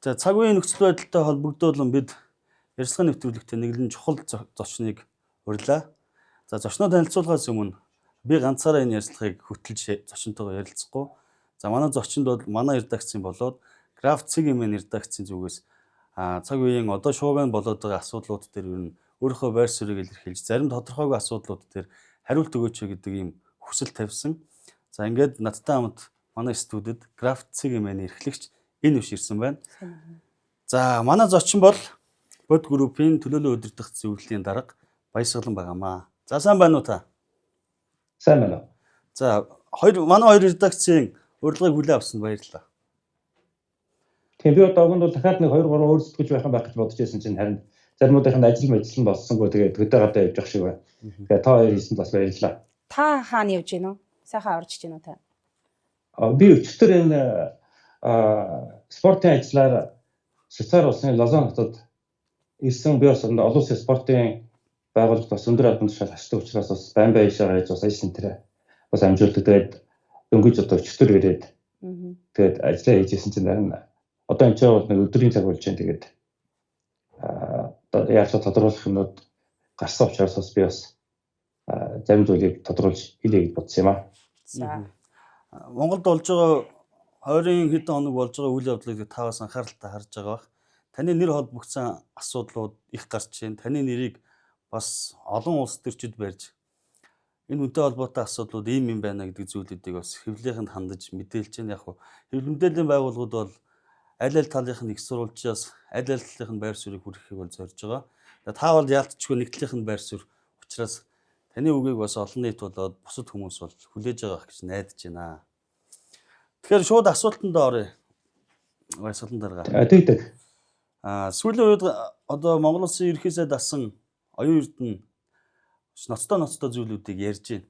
За, цаг үеийн нөхцөл байдалтай холбогдуулан бид ярилцлагын нэвтрүүлэгтээ нэгэн чухал зочныг урьлаа. За, зочноо танилцуулахаас өмнө би ганцаараа энэ ярилцлагыг хөтлөж зочинтойгоо ярилцахгүй. За, манай зочинд бол манай редакцийн болоод Граф Цэг хэмээн редакцийн зүгээс цаг үеийн одоо шуугиан болоод байгаа асуудлууд дээр ер нь өөрийнхөө байр суурийг илэрхийлж, зарим тодорхойгүй асуудлууд дээр хариулт өгөөч гэдэг ийм хүсэл тавьсан. За, ингээд надтай хамт манай студид Граф Цэг хэмээн эрхлэгч энэ үш ирсэн байна. За, манай зочин бол Бод группийн төлөөлөн удирдах зөвлөлийн дарга Баясгалан байгаамаа. За, сайн байна уу та? Сайн байна уу? За, манай хоёр редакцийн урилгыг хүлээн авсанд баярлалаа. Тийм, би одоо уг нь бол дахиад нэг 2 3 өөр зүтгэж байх юм байх гэж бодож байсан чинь харин заримудынх нь ажил мажил нь болсонгүй, тэгээд хөдөө гадаа явж явах шиг байна. Тэгээд та хоёр хийсэнд бас баярлалаа. Та хаана явж гин үү? Сайхан орж гин үү та? Би өчигдөр энэ спортын ажиллаар Швейцар улсын Лозан хотод ирсэн. Би бас олон улсын спортын байгууллагт бас өндөр албан тушаал хашдаг учраас бас байн байн ийшээ гарч бас ажил энтерээ бас амжуулдаг. Тэгээд дөнгөж одоо өчигдөр ирээд тэгээд ажиллаа хийж исэн чинь харин одоо энэ ч бол нэг өдрийн цаг болж байна. Тэгээд одоо яаж тодруулах юмнууд гарсан учраас бас би бас зарим зүйлийг тодруулж хэлье гэж бодсон юм аа. За. Монголд болж байгаа 20 хэдэн хоног болж байгаа үйл явдлыг та бас анхааралтай харж байгаа бах. Таны нэр холбогдсон асуудлууд их гарч байна. Таны нэрийг бас олон улс төрчид барьж, энэ үнтэй холбоотой асуудлууд ийм юм байна гэдэг зүйлүүдийг бас хэвлэлийнхэнд хандаж мэдээлж байна. Яг хэвлэл мэдээллийн байгууллагууд бол аль аль талынх нь их сурвалжаас аль аль талынх нь байр суурийг хүргэхийг бол зорж байгаа. Та бол яалтчгүй нэг талынх нь байр суурь учраас таны үгийг бас олон нийт болоод бусад хүмүүс бол хүлээж байгаа гэж найдаж байна. Тэгэхээр шууд асуултанд оръё. Баясгалан дарга. Тэгдэг. Сүүлийн үед одоо Монгол улсын ерөнхий сайд асан оюун эрдэнэ ноцтой ноцтой зүйлүүдийг ярьж байна.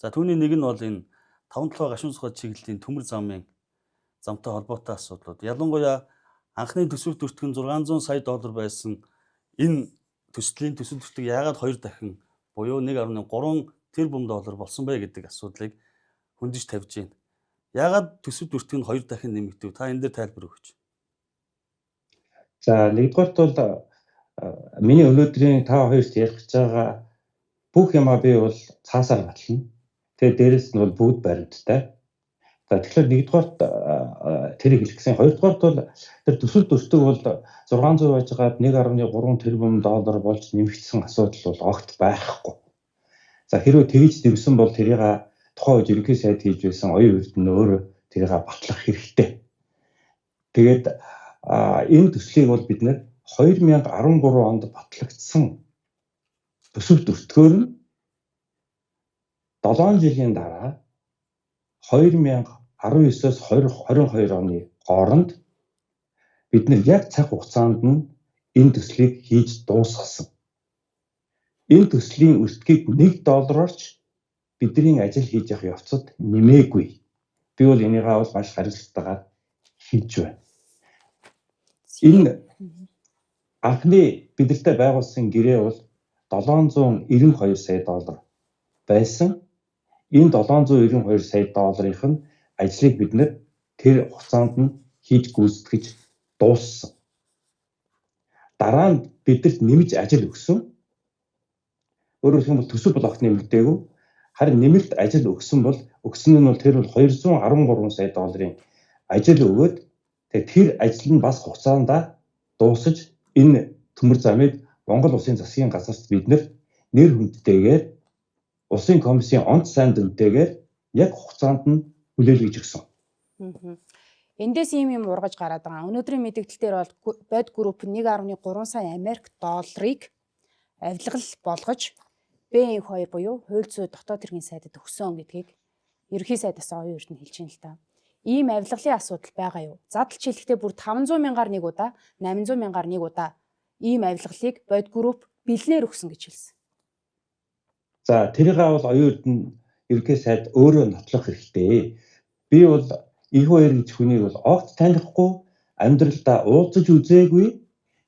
За, түүний нэг нь бол энэ 5 7 гашуун сухай чиглэлийн төмөр замын замтай холбоотой асуудлууд. Ялангуяа анхны төсөв дүртгэн 600 сая доллар байсан энэ төслийн төсөв дүртэг яагаад хоёр дахин буюу 1.3 тэрбум доллар болсон бэ гэдэг асуудлыг хөндөж тавьж байна. Яагаад төсөв дүртэг нь хоёр дахин нэмэгдэв? Та энэ дээр тайлбар өгөөч. За, нэгдүгээрт бол миний өнөөдрийн та хоёрт ярих гэж байгаа бүх юмаа би бол цаасаар батлана. Тэгээд дээрэс нь бол бүгд баримттай. За, тэгэхээр нэгдүгээрт тэрийг хэлэх гэсэн. Хоёрдугаарт бол тэр төсөл дүртэг бол 600 байж байгаад 1.3 тэрбум доллар болж нэмэгдсэн асуудал бол огт байхгүй. За, хэрвээ тэгж нэмсэн бол тэрийг тухайн үед ерөнхий сайд хийж байсан оюун эрдэнэ өөрөө тэрийг батлах хэрэгтэй. Тэгээд энэ төслийг бол бид нэр 2013 онд батлагдсан төсөв дүртгэөр нь 7 жилийн дараа 2019-оос 2022 оны хооронд бид нэр яг цаг хугацаанд нь энэ төслийг хийж дуусгасан. Энэ төслийн өртгийг 1 доллараар ч бидний ажил хийж явах явцад нэмээгүй. Би бол энийгээ бол маш хариуцлагатайгаар хэлж байна. Энэ анхны бидэнтэй байгуулсан гэрээ бол 792 сая доллар байсан. Энэ 792 сая долларын нь ажлыг бид нэр тэр хугацаанд нь хийж гүйцэтгэж дууссан. Дараа нь бидэрт нэмж ажил өгсөн. Өөрөөр хэлбэл төсөв бол огт нэмэгдээгүй. Харин нэмэлт ажил өгсөн бол өгсөн нь бол тэр бол 213 сая долларын ажил өгөөд, тэгээд тэр ажил нь бас хугацаанд дуусаж, энэ төмөр замыг Монгол Улсын засгийн газарт бид нэр хүндтэйгээр, улсын комиссийн онц сайн дүнтэйгээр яг хугацаанд нь хүлээлгэж өгсөн. Эндээс ийм юм ургаж гараад байгаа. Өнөөдрийн мэдээлэл дээр бол Бод групп 1.3 сая Америк долларыг авилгал болгож БН2 буюу хууль зүйн дотоод хэргийн сайдад өгсөн гэдгийг ерөнхий сайдаас оюун эрдэнэ хэлж байна л та. Ийм авилгалын асуудал байгаа юу? Задалж хэлэхдээ бүр 500 мянгаар нэг удаа, 800 мянгаар нэг удаа ийм авилгалыг Бод групп бэлнээр өгсөн гэж хэлсэн. За, тэрийг бол оюун эрдэнэ ерөнхий сайд өөрөө нотлох хэрэгтэй. Би бол их хоёр гэж хүнийг бол огт танихгүй, амьдралдаа уулзаж үзээгүй.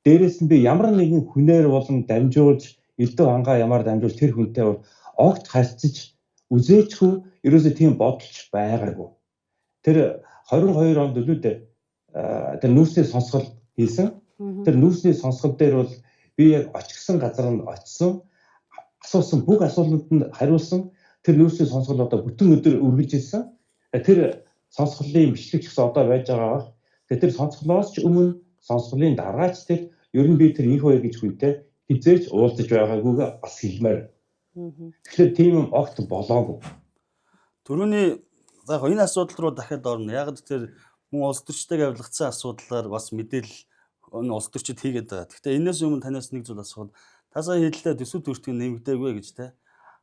Дээрээс нь би ямар нэгэн хүнээр болон дамжуулж, элдв хангаа ямар дамжуулж тэр хүнтэй бол огт харьцаж үзээчгүй, ерөөсөө тийм бодолч байгаагүй. Тэр 22 онд өлөөдөө тэр нүүрсний сонсгол хийсэн. Тэр нүүрсний сонсгол дээр бол би яг очсон газар нь очсон, асуусан бүх асуултанд нь хариулсан. Тэр нүүрсний сонсгол одоо бүтэн өдөр үргэлжилсэн. Тэр сонсголын бичлэг ч гэсэн одоо байж байгаа бах. Тэгээ тэр сонсголоос ч өмнө, сонсголын дараа ч тэр ер нь би тэр Инх хоёр гэж хүнтэй хэзээ ч уулзаж байгаагүйгээ бас хэлмээр. Тэгэхээр тийм юм огт болоогүй. Төрөний за яг энэ асуудал руу дахиад орно. Яг тэр мөн улс төрчтэйг авилгацсан асуудлаар бас мэдээлэл энэ улс төрчид хийгээд байгаа. Гэхдээ энэс өмнө танаас нэг зүйл асуухад та сая хэллээ төсөв төртг нэмэгдээгүй гэж те.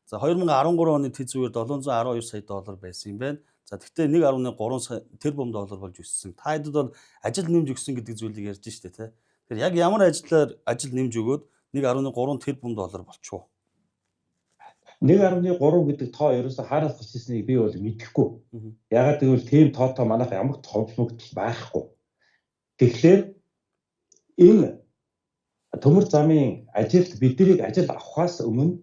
За 2013 оны тэд зүгээр 712 сая доллар байсан юм байна. За тэгтээ 1.3 сая тэрбум доллар болж өссөн. Та хэдэд бол ажил нэмж өгсөн гэдэг зүйлийг ярьж штэ те. Тэгэхээр яг ямар ажиллаар ажил нэмж өгөөд 1.3 тэрбум доллар болчихов. 1.3 гэдэг тоо ерөөсө хаанаас гарч ирснийг би бол мэдэхгүй. Ягаад гэвэл тийм тоотой манайх ямар ч ховлогдол байхгүй. Тэгэхээр энэ төмөр замын ажилд биднийг ажил авахаас өмнө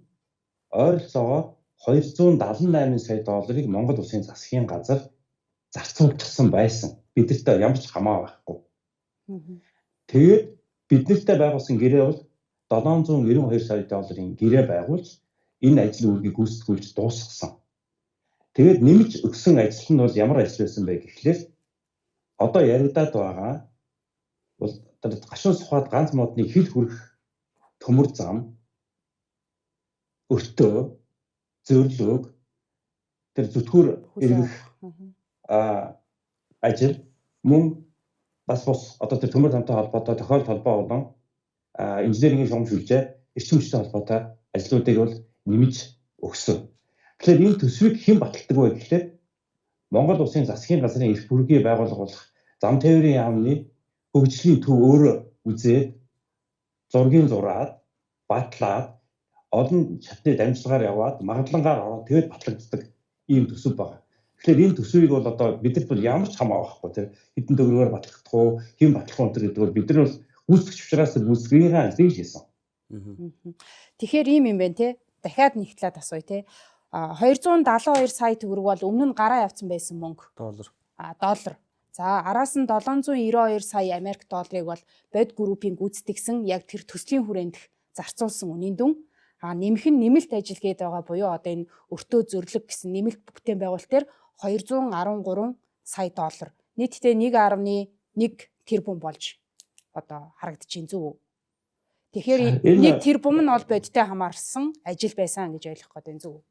ойролцоогоор 278 сая долларыг Монгол Улсын засгийн газар зарцуулчихсан байсан. Бидэртээ ямар ч хамаа байхгүй. Тэгээд биднэртэй байгуулсан гэрээ бол 792 сая долларын гэрээ байгуулж энэ ажил үүргийг гүйцэтгүүлж дуусгасан. Тэгээд нэмж өгсөн ажил нь бол ямар ажил байсан бэ гэхлээр одоо яригадаад байгаа бол гашуун сухад ганц модны хил хүрэх төмөр зам, өртөө, зөрлөөг, тэр зүтгүүр эргэх ажил, мөн бас бус одоо тэр төмөр замтай холбоотой тохиол холбоо болон инженерийн шугам шүлжээ, эрчим хүчтэй холбоотой ажлуудыг бол нэмж өгсөн. Тэгэхээр энэ төсвийг хэн баталдаг вэ гэхлээр Монгол Улсын засгийн газрын эрх бүргийн байгууллага болох зам тээврийн яамны хөгжлийн төв өөрөө үзээд, зургийн зураад, батлаад, олон шатны дамжлагаар яваад, магадлангаар ороод тэгээд батлагддаг ийм төсөв байна. Тэгэхээр энэ төсвийг бол одоо бидэрт бол ямар ч хамаа байхгүй, тэр хэдэн төгрөгөөр батлагдах уу, хэн батлах уу гэдэг бол бид нар бол гүйцэтгэгч учраас гүйцэтгэхийн ажлыг хийсэн. Тэгэхээр ийм юм байна те. Дахиад нэг талаад асууя те. 272 сая төгрөг бол өмнө нь гараа явцсан байсан мөнгө. Доллар. Доллар. За араас нь 792 сая Америк долларыг бол Бод группийн гүйцэтгэсэн яг тэр төслийн хүрээнд зарцуулсан үнийн дүн. Нэмэх нь нэмэлт ажил гээд байгаа буюу одоо энэ өртөө зөрлөг гэсэн нэмэлт бүтээн байгуулалт дээр 213 сая доллар. Нийтдээ 1.1 тэрбум болж одоо харагдчихээн, зөв үү? Тэгэхээр нэг тэрбум нь бол бодтой хамаарсан ажил байсан гэж ойлгох гэдэг нь зөв үү?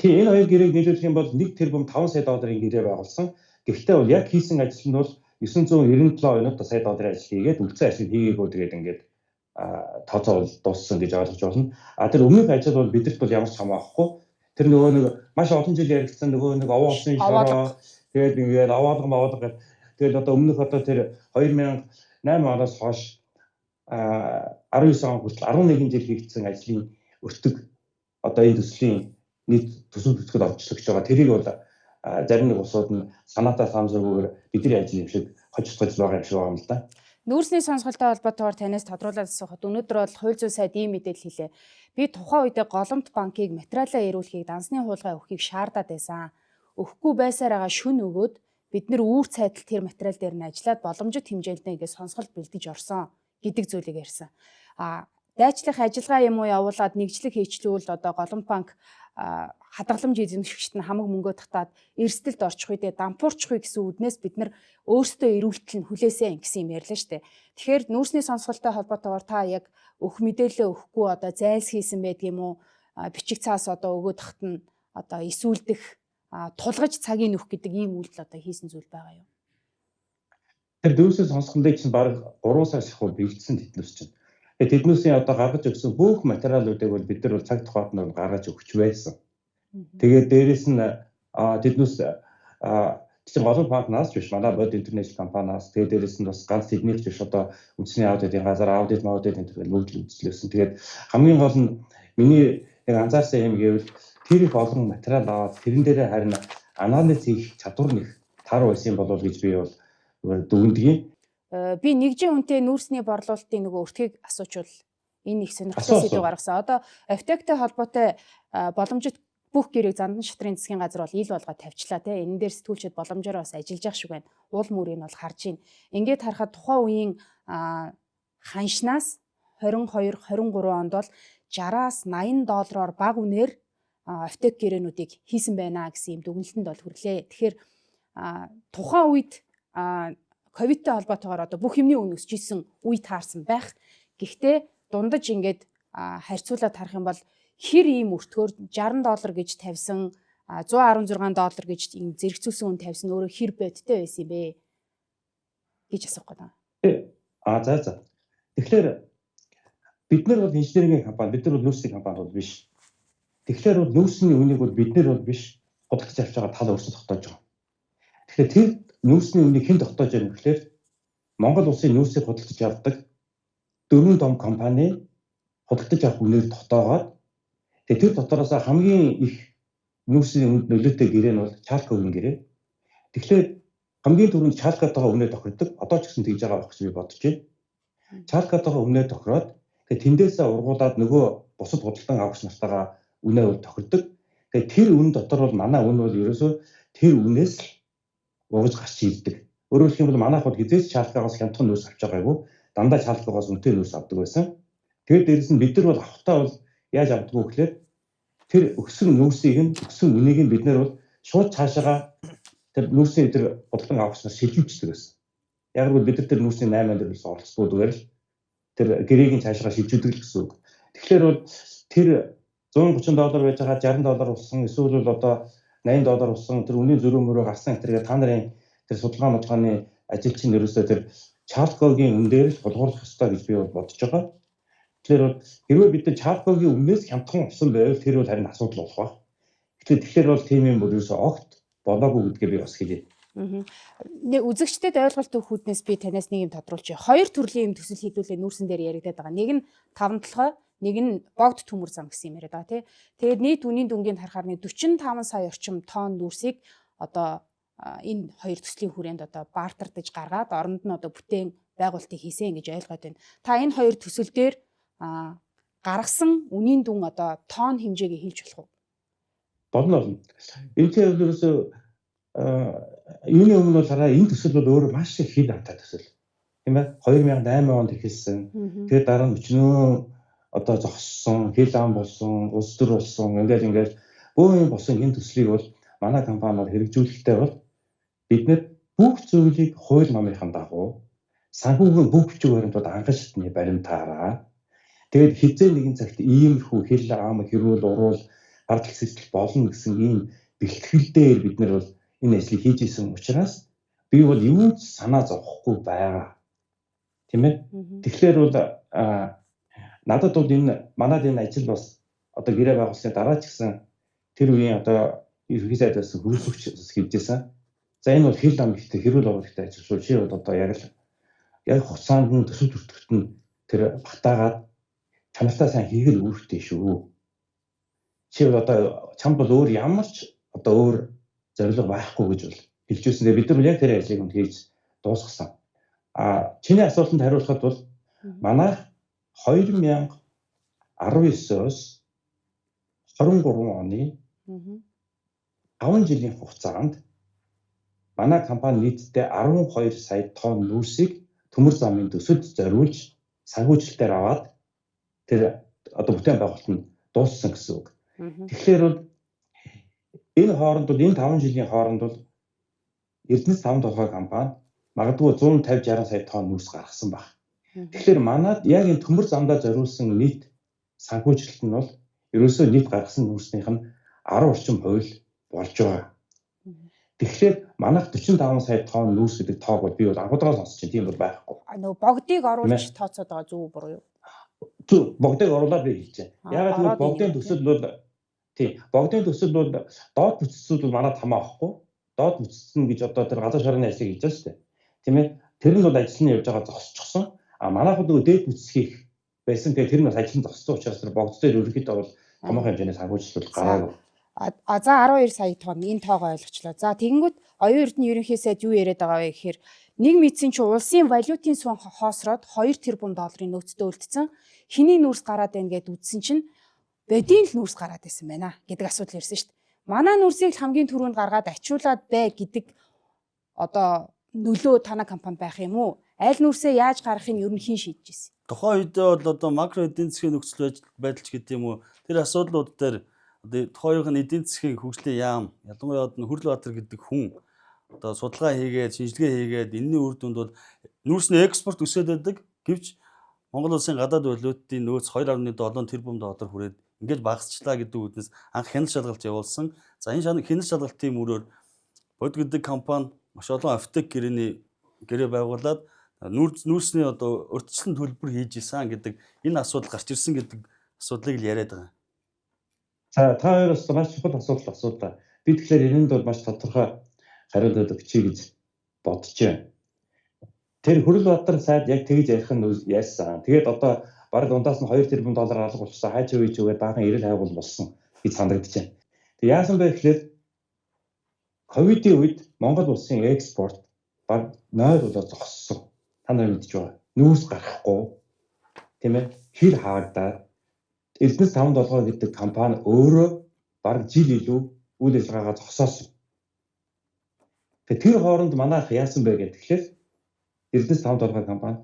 Тийм, энэ хоёр гэрээг нийлүүлэх юм бол 1 тэрбум 5 сая долларын гэрээ байгуулсан. Гэхдээ бол яг хийсэн ажил нь бол 997 сая долларын ажил хийгээд үлдсэн ажил хийгээгүй, тэгээд ингээд тооцоо бол дууссан гэж ойлгож байна. А тэр өмнөх ажил бол бидэрт бол ямар ч хамаа байхгүй. Тэр нөгөө нэг маш олон жил яригдсан нөгөө нэг овоолсон шороо, тэгээд ингээд овоолго мовоолго гэх, тэгээд одоо өмнөх одоо тэр 2008 оноос хойш 19 он хүртэл 11 жил хийгдсэн ажлын өртөг одоо энэ төслийн нийт төсөв төсгөл орчлогч байгаа. Тэрийг бол зарим нэг улсууд нь санаатай санамсаргүйгээр бидний ажил юм шиг хожигдож байгаа юм шиг байгаа юм л да. Нүүрсний сонсголтой холбоотойгоор танаас тодруулаад асуухад өнөөдөр бол хууль зүйн сайд ийм мэдээлэл хийлээ. Би тухайн үедээ Голомт банкыг материалаа эрүүлэхийг, дансны хуулгай өгөхийг шаардаад байсан. Өгөхгүй байсаар байгаа шүн өгөөд бид нэр үүр цайтал тэр материал дээр нь ажиллаад боломжит хэмжээндээ ингээд сонсгол бэлдэж орсон гэдэг зүйлийг ярьсан. Дайчлах ажиллагаа юм уу явуулаад нэгжлэг хийчлүүл одоо Голомт банк хадгаламж эзэмшигчд нь хамаг мөнгөө татаад эрсдэлд орчих үедээ дампуурчих гэсэн үднээс бид нар өөрсдөө эрүүлтэл нь хүлээсэн гэсэн юм ярьлаа штэ. Тэгэхээр нүүрсний сонсголтой холбоотойгоор та яг өгөх мэдээлэлээ өгөхгүй одоо зайлс хийсэн байдаг юм уу? Бичиг цаас одоо өгөөд тахт нь одоо эсүүлдэх, тулгаж цагийн нүх гэдэг ийм үйлдэл одоо хийсэн зүйл байгаа юу? Тэр нүүрсний сонсголыг чинь бараг 3 сар шахуу бэлдсэн тэднээс чинь. Тэгээд тэднүүсийн одоо гаргаж өгсөн бүх материалуудыг бол бид нар бол цаг тухайд нь гаргаж өгч байсан. Тэгээд дээрэс нь тэднүүс чинь Голомт банкнаас биш, манай Бод Интернэшнл компаниас, тэгээд дээрэс нь бас ганц тэднийх биш, одоо үндэсний аудитын газар аудит аудит энэ төр бүгд л үзлээсэн. Тэгээд хамгийн гол нь миний нэг анзаарсан юм гэвэл тэр их олон материал аваад тэрэн дээрээ харин анализ хийх чадвар нэг таар байсан болов гэж би бол дүгнэдэг. Би нэгжийн үнэтэй нүүрсний борлуулалтын нөгөө өртгийг асуучвал энэ их сонирхолтой сэдв гаргасан. Одоо Автектэй холбоотой боломжит Бүх гэрээг Зандан шатрын засгийн газар бол ил болгоод тавьчлаа те. Энэ дээр сэтгүүлчид боломжоор бас ажиллаж явах шиг байна. Уул мөрийг бол харж байна. Ингээд харахад тухайн үеийн ханшнаас 22 23 онд бол 60-аас 80 доллараар бага үнээр offtake гэрээнүүдийг хийсэн байна гэсэн юм дүгнэлтэнд бол хүрлээ. Тэгэхээр тухайн үед ковидтой холбоотойгоор одоо бүх юмны үн өсөж исэн үе таарсан байх. Гэхдээ дундаж ингээд харьцуулаад харах юм бол хэр ийм өртгөөр 60 доллар гэж тавьсан, 116 доллар гэж ийм зэрэгцүүлсэн үн тавьсан өөрөө хэр бодтой байсан юм бэ гэж асуух гэдэг. А за. Тэгэхээр бид нар бол инженерийн компани, бид нар бол нүүрсний компани бол биш. Тэгэхээр бол нүүрсний үнийг бол бид нар бол биш, худалдаж авч байгаа тал өөрсдөө тогтоож байгаа. Тэгэхээр тэр нүүрсний үнийг хэн тогтоож байгаа юм гэхээр Монгол улсын нүүрсийг худалдаж авдаг дөрвөн том компани худалдаж авах үнээр тогтоогоод, тэгээ тэр дотроос хамгийн их нүүрсний үнэд нөлөөтэй гэрээ нь бол Чалкогийн гэрээ. Тэгэхээр хамгийн түрүүнд Чалкотойгоо үнэ тохирдог. Одоо ч гэсэн тэгж байгаа байх гэж би бодож байна. Чалкотойгоо үнэ тохироод, тэгээ тэндээсээ ургуулад нөгөө бусад худалдан авагч нартайгаа үнэ бол тохирдог. Тэгээ тэр үн дотор бол манай үн бол ерөөсөө тэр үнээс л ургаж гарч ирдэг. Өөрөөр хэлэх юм бол манайх бол хэзээ ч Чалкагаас хямдхан нүүрс авч байгаагүй. Дандаа Чалкагаас үнэтэй нүүрс авдаг байсан. Тэгээд дээрэс нь бид нар бол авахтаа бол яаж авдаг вэ гэхээр тэр өгсөн нүүрсийг нь, өгсөн үнийг нь бид нар бол шууд цаашаага тэр нүүрсийн тэр худалдан авагч нар шилжүүлчихдэг байсан. Яг л бид нар тэр нүүрсийн 8 дээр бас оролцдог зүгээр л тэр гэрээг нь цаашаа шилжүүлдэг л гэсэн үг. Тэгэхээр бол тэр 130 доллар байж байгаа 60 доллар болсон, эсвэл бол одоо 80 доллар болсон тэр үнийн зөрүү мөрөө гарсан гэтэргээ та нарын тэр судалгаа мудалгааны ажилчин ерөөсөө тэр Чалкогийн үн дээр л хулгуурлах ёстой гэж би бол бодож байгаа. Тэгэхээр бол хэрвээ бид нар Чалкогийн үнээс хямдхан болсон байвал тэр бол харин асуудал болох байх. Тэгэхээр бол тийм юм бүр ерөөсөө огт болоогүй гэдгээ би бас хэлье. Нэг үзэгчдэд ойлголт өгөх үүднээс би танаас нэг юм тодруулчих. Хоёр төрлийн юм төсөл хийдүүлээ нүүрсэн дээр яригадаад байгаа. Нэг нь таван толгой, нэг нь богд төмөр зам гэсэн юм яриад байгаа тий. Тэгээд нийт үнийн дүнгийг харахаар нэг 45 сая орчим тонн нүүрсийг одоо энэ хоёр төслийн хүрээнд одоо бартардаж гаргаад оронд нь одоо бүтээн байгуулалтыг хийсэн гэж ойлгоод байна. Та энэ хоёр төсөл дээр гаргасан үнийн дүн одоо тонн хэмжээгээ хэлж болох уу? Болно болно. Энэ чинь ерөөсөө юуны өмнө бол хараа энэ төсөл бол өөрөө маш их хил амтай төсөл. Тийм ээ, 2008 онд эхэлсэн. Тэгээд дараа нь өчнөө одоо зогссон, хил ам болсон, улс төр болсон, ингээл ингээл бөөн юм болсон энэ төслийг бол манай компани бол хэрэгжүүлэхдээ бол бид нар бүх зүйлийг хууль номынхаа дагуу, санхүүгийн бүх бичиг баримтууд анхан шатны баримтаараа, тэгээд хэзээ нэгэн цагт иймэрхүү хил ам хэрүүл уруул гардал сэтэл болно гэсэн ийм бэлтгэл дээр бид нар бол энэ ажлыг хийж исэн учраас би бол юун ч санаа зовхгүй байгаа. Тийм ээ. Тэгэхээр бол надад бол энэ манад энэ ажил бас одоо гэрээ байгуулсны дараа ч гэсэн тэр үеийн одоо ерөнхий сайд байсан хөрөлцөгч бас хэлжсэн. За, энэ бол хил ам ихтэй хэрүүл оруулах ихтэй ажил шүү. Чи бол одоо яг л яг хугацаанд нь төсөв төртөгт нь тэр багтаагаад чанартай сайн хийгэл үүрэгтэй шүү. Чи бол одоо чамд бол өөр ямар ч одоо өөр зорилго байхгүй гэж бол хэлж байсан. Тэгээ бид нар бол яг тэр ажлыг үнд хийж дуусгасан. А чиний асуултанд хариулахад бол манайх 2019-оос 23 оны 5 жилийн хугацаанд манай компани нийтдээ 12 сая тонн нүүрсийг төмөр замын төсөлд зориулж санхүүжилтээр аваад тэр одоо бүтээн байгуулалт нь дууссан гэсэн үг. Тэгэхээр бол энэ хооронд бол энэ 5 жилийн хооронд бол Эрдэнэс таван толгой компани магадгүй 150 60 сая тонн нүүрс гаргасан баг. Тэгэхээр манад яг энэ төмөр замдаа зориулсан нийт санхүүжилт нь бол ерөөсөө нийт гаргасан нүүрснийх нь 10 орчим хувь болж байгаа. Тэгэхээр манайх 45 сая тонн нүүрс гэдэг тоог бол би бол анхудаага сонсч байна. Тийм бол байхгүй. Нөгөө богдыг оруулж тооцоод байгаа зөв буруу юу? Зөв, богдыг оруулаад би хэлж байна. Яагаад гэвэл богдын төсөл бол тийм, богдын төсөл бол доод бүтцүүд бол манад хамаа авахгүй. Доод бүтцэн гэж одоо тэр газар шороны ажлыг хийж байгаа шүү дээ. Тийм ээ. Тэр нь бол ажил нь явж байгаа зогсчихсон. А манайх нөгөө дээд бүтц хийх байсан. Тэгээ тэр нь бас ажил нь зогссон учраас тэр богд дээр ерөнхийдөө бол томоохон хэмжээний санхүүжилт гараагүй. А за, 12 сая тонн, энэ тоогоо ойлгочлоо. За, тэгэнгүүт оюун эрдэнэ ерөнхий сайд юу яриад байгаа вэ гэхээр нэг мэдсэн чинь улсын валютын сүн хоосроод 2 тэрбум долларын нөөцтэй үлдсэн. Хэний нүүрс гараад байна гэд үзсэн чинь Бодийн л нүүрс гараад исэн байна гэдэг асуудал ирсэн шүү дээ. Манай нүүрсийг л хамгийн түрүүнд гаргаад ачуулад бай гэдэг одоо нөлөө танай компани байх юм уу? Аль нүүрсээ яаж гаргахыг ер нь хэн шийдэж ирсэн? Тухайн үедээ бол одоо макро эдийн засгийн нөхцөл байдал ч гэдэг юм уу, тэр асуудлууд дээр одоо тухайн үеийн эдийн засгийн хөгжлийн яам, ялангуяа одоо Хөрлөбаатар гэдэг хүн одоо судалгаа хийгээд, шинжилгээ хийгээд энэний үр дүнд бол нүүрсний экспорт өсөөд байдаг. Гэвч Монгол улсын гадаад валютын нөөц 2.7 тэрбум доллар хүрээд ингээд багасчлаа гэдэг үүднээс анх хяналт шалгалт явуулсан. За энэ хяналт шалгалтын мөрөөр Бод гэдэг компани маш олон офтек гэрээний гэрээ байгуулад нүүрсний одоо урьдчилан төлбөр хийж исэн гэдэг энэ асуудал гарч ирсэн гэдэг асуудлыг л яриад байгаа. За та хоёр бас маш чухал асуудал асуулаа. Би тэгэхээр энэнд бол маш тодорхой хариулт өгчий гэж бодож байна. Тэр Хөрөлбаатар сайд яг тэгж ярих нь яасан. Тэгээд одоо бараг дундаас нь 2 тэрбум доллар алга болчихсон. Хайч үеч үгээр баахан эрэл хайгуул болсон гэж санагдаж байна. Тэг яасан бэ гэхээр ковидын үед Монгол улсын экспорт бараг 0 болоод зогссон. Та нар мэдж байгаа. Нүүрс гарахгүй, тийм ээ, хэр хаагдаад Эрдэнэс 5 долгоо гэдэг компани өөрөө бараг жил илүү үйл ажиллагаагаа зогсоосон. Тэгэхээр тэр хооронд манайх яасан бэ гэхээр Эрдэнэс 5 долгоо компани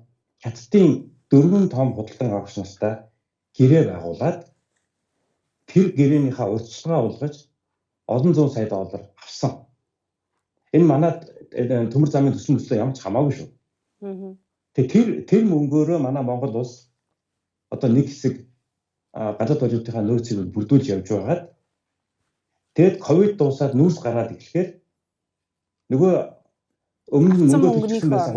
Хятадын 4 том худалдан авагч нартай гэрээ байгуулад тэр гэрээнийхээ урьдчилгаа болгож олон зуун сая доллар авсан. Энэ манай төмөр замын төсөл мөслөө ямар ч хамаагүй шүү. Тэгээ тэр мөнгөөрөө манай Монгол улс одоо нэг хэсэг гадаад валютынхаа нөөцийг бүрдүүлж явж байгаад тэгээд ковид дуусаад нүүрс гараад эхлэхээр нөгөө өмнө нь мөнгө төлсөн байсан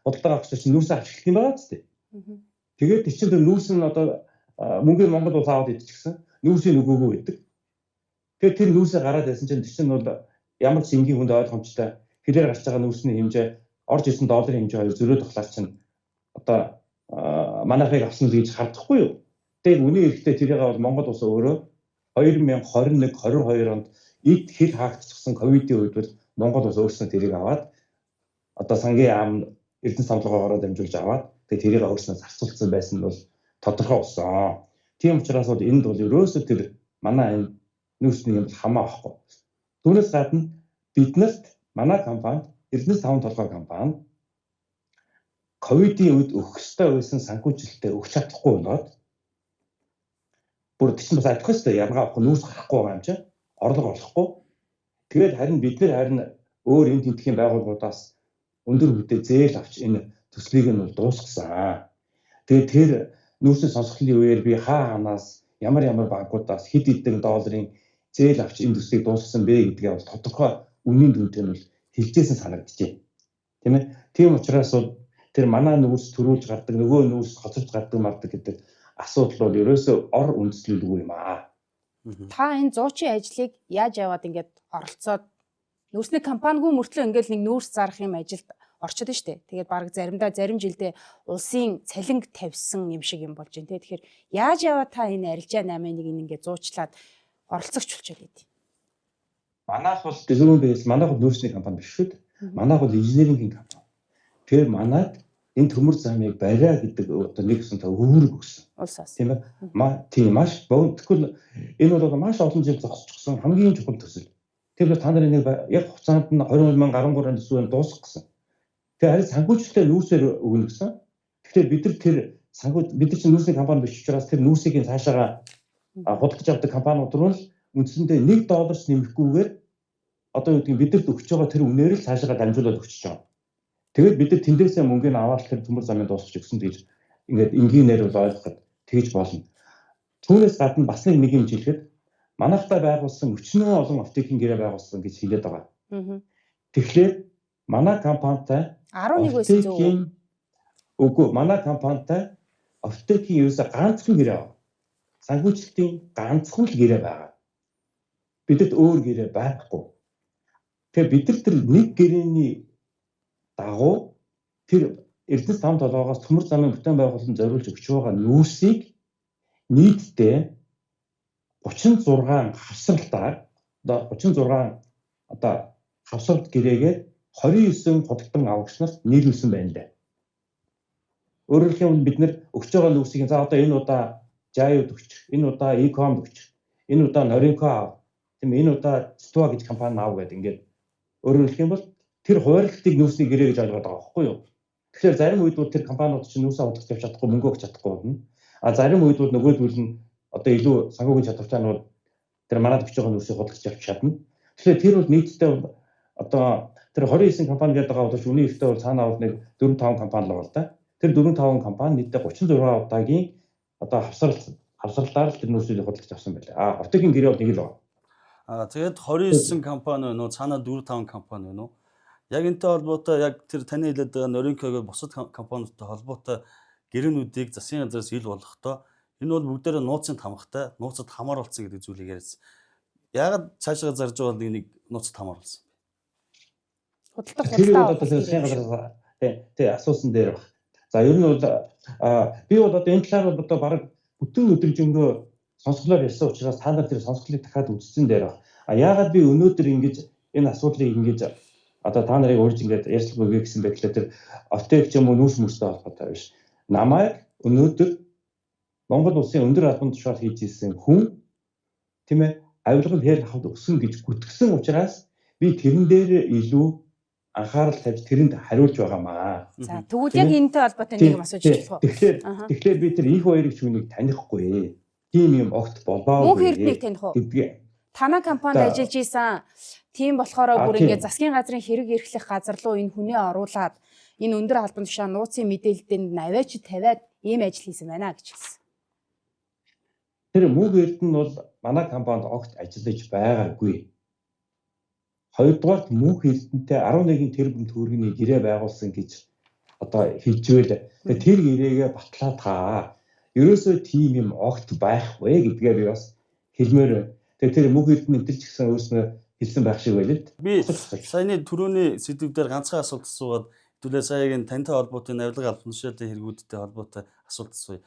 худалдан авахч чинь нүүрсээ авч эхлэх юм байгаа ч тийм. Тэгээд чинь тэр нүүрс нь одоо мөнгөний Монгол улс аваад идчихсэн, нүүрсийг өгөөгүй байдаг. Тэгээд тэр нүүрсээ гараад байсан чинь чинь бол ямар ч энгийн хүнд ойлгомжтой хэлээр гарч байгаа нүүрсний хэмжээ орж ирсэн долларын хэмжээ хоёр зөрөөд болохоор чинь одоо манайхыг авсан л гэж хардахгүй юу? Тэгээд үнийн эрэхтэй тэрийг бол Монгол улс өөрөө 2021 22 онд эд хэл хаагдчихсан ковидын үед бол Монгол улс өөрснөө тэрийг аваад одоо сангийн яам Эрдэнэс тавлогоогоор дамжуулж аваад тэгээд тэрийг өөрснөө зарцуулсан байсан нь бол тодорхой болсон. Тийм учраас бол энд бол ерөөсөө тэр манай энэ нүүрсний юм хамаа авахгүй. Түүнээс гадна биднэрт манай компани Эрдэнэс 5 толгой компани ковидын үед өгөх ёстой байсан санхүүжилтээ өгч чадахгүй болоод бүр чинь бас адилхан шүү дээ. Ялгаа авахгүй нүүрс гарахгүй байгаа юм чинь орлого олохгүй. Тэгээд харин бид нэр харин өөр энэ тентхийн байгууллагуудаас өндөр хүнтэй зээл авч энэ төслийг нь бол дуусгасан. Тэгээд тэр нүүрсийн сонсголын үеэр би хаа ханаас ямар ямар банкудаас хэд хэдэн долларын зээл авч энэ төслийг дуусгасан бэ гэдгээ бол тодорхой үнийн дүнтэй нь бол хэлжсэн санагдчихэв. Тийм ээ. Тийм учраас бол тэр манай нүүрс төрүүлж гардаг, нөгөө нүүрс хоцорч гардаг мардаг гэдэг асуудал бол ерөөсөө ор үндэслэлгүй юм аа. Та энэ зуучин ажлыг яаж яваад ингээд оролцоод нүүрсний компанигүй мөртлөө ингээд нэг нүүрс зарах юм ажилд орчод нь штэ. Тэгээд баг заримдаа зарим жилдээ улсын цалинг тавьсан юм шиг юм болж байна те. Тэгэхээр яаж яваад та энэ арилжаа 8-ыг ингээд зуучлаад оролцогч болчиход байд. Манайх бол зөвхөн бээс манайх бол нүүрсний компани биш шүү дээ. Манайх бол инженерингийн компани. Тэгэхээр манайд энэ төмөр замыг бариа гэдэг одоо нэг гэсэн та үүрэг өгсөн. Улсаас. Тийм ээ. Тийм маш богино. Тэгвэл энэ бол маш олон жил зогсчихсон хамгийн чухал төсөл. Тэгэхээр та нар энийг яг хугацаанд нь 22,013 онд төсвөө дуусгах гэсэн. Тэгэхээр харин санхүүжилтээ нүүрсээр өгнө гэсэн. Тэгэхээр бид нар тэр санхүү бид нар чинь нүүрсний компани биш учраас тэр нүүрсийг цаашаага худалдаж авдаг компаниуд руу л үндсэндээ 1 долларч нэмэхгүйгээр одоо юу гэдгийг бидэрт өгч байгаа тэр үнээр л цаашаага дамжуулаад өгч байгаа. Тэгээд бид нар тэндээсээ мөнгөний аваад тэр төмөр замын дуусгах өгсөн гэж ингээд энгийнээр бол ойлгоход тэгж болно. Түүнээс гадна бас нэг юм хэлэхэд манайхтай байгуулсан өчнөө олон оптикийн гэрээ байгуулсан гэж хэлээд байгаа. Тэгэхээр манай компанитай 11 байсан зөв үү? Үгүй, манай компанитай оптикийн ерөөсөө ганцхан гэрээ байгаа. Санхүүжилтийн ганцхан л гэрээ байгаа. Бидэд өөр гэрээ байхгүй. Тэгэхээр бид нар тэр нэг гэрээний дагуу тэр Эрдэнэс 5 толгоогоос төмөр замын бүтээн байгуулалтанд зориулж өгч байгаа нүүрсийг нийтдээ 36 хавсралтаар одоо 36 одоо хавсралт гэрээгээр 29 худалдан авагч нарт нийлүүлсэн байна лээ. Өөрөөр хэлбэл бид нэр өгч байгаа нүүрсийг за одоо энэ удаа Жаюд өгчих, энэ удаа Ecom өгчих, энэ удаа Norinco ав, тийм энэ удаа Stua гэж компани ав гэдэг ингээд өөрөөр хэлэх юм бол тэр хуваарлтыг нүүрсний гэрээ гэж ойлгоод байгаа байхгүй юу? Тэгэхээр зарим үед бол тэр компаниуд чинь нүүрсээ худалдаж авч чадахгүй, мөнгө өгч чадахгүй болно. А зарим үед бол нөгөөдөл нь одоо илүү санхүүгийн чадвартай нь тэр манад өгч байгаа нүүрсийг худалдаж авч чадна. Тэгэхээр тэр бол нийтдээ одоо тэр 29 компани гэдэг байгаа бол үнийн ихтэй бол цаанаа бол нэг 4 5 компани л байгаа л да. Тэр 4 5 компани нийтдээ 36 удаагийн одоо хавсралаар л тэр нүүрсийг худалдаж авсан байлаа. А Оптикийн гэрээ бол нэг л байна. А тэгээд 29 компани байна уу? Цаанаа 4 5 компани байна уу? Яг энэтэй холбоотой яг тэр таны хэлээд байгаа Norinco-г бусад компаниудтай холбоотой гэрээнүүдийг засгийн газраас ил болгохдоо энэ бол бүгдээрээ нууцын тамгатай, нууцад хамааруулсан гэдэг зүйлийг яриадсан. Яагаад цаашаа зарж байгаа бол нэг нууцад хамааруулсан? Худалдах Тэр бол одоо засгийн газраас тий асуусан дээр баг. За ер нь бол би бол одоо энэ талаар бол одоо бараг бүтэн өдөржингөө сонсголоор ярьсан учраас та нар тэр сонсголыг дахиад үзсэн дээр баг. А яагаад би өнөөдөр ингэж энэ асуудлыг ингэж одоо та нарыг урьж ингээд ярьцлага өгье гэсэн байдлаар тэр Оптек ч юм уу нүүрс мөрстэй холбоотой биш. Намайг өнөөдөр Монгол улсын өндөр албан тушаал хийж исэн хүн тийм ээ авилгал хэр хавд өсөн гэж гүтгсэн учраас би тэрэн дээр илүү анхаарал тавьж тэрэнд хариулж байгаамаа. За тэгвэл яг энэтэй холбоотой нэг юм асууж болох уу? Тэгэхээр би тэр их хоёрыг шүүнийг танихгүй. Тийм юм огт болоогүй. Мөнх Эрднийг таних уу? Танай компанид ажиллаж исэн. Тийм болохоор бүр ингээд засгийн газрын хэрэг эрхлэх газар руу энэ хүнээ оруулаад энэ өндөр албан тушаа нууцын мэдээлэлтэнд наваач тавиад ийм ажил хийсэн байна гэж хэлсэн. Тэр Мөнх Эрдэнэ бол манай компанид огт ажиллаж байгаагүй. Хоёрдугаарт Мөнх Эрдэнэтэй 11 тэрбум төгрөгийн гэрээ байгуулсан гэж одоо хэлжвэл тэр гэрээгээ батлаа та. Ерөөсөө тийм юм огт байхгүй гэдгээр би бас хэлмээр байна. Тэгээ тэр Мөнх Эрдэнэ энэ ч гэсэн өөрснөө хэлсэн байх шиг байлаа. Би саяны түрүүний сэдв дээр ганцхан асуулт асуугаад хэдүүлээ саягийн тантай холбоотой авилга албан тушаалын хэрэгүүдтэй холбоотой асуулт асууя.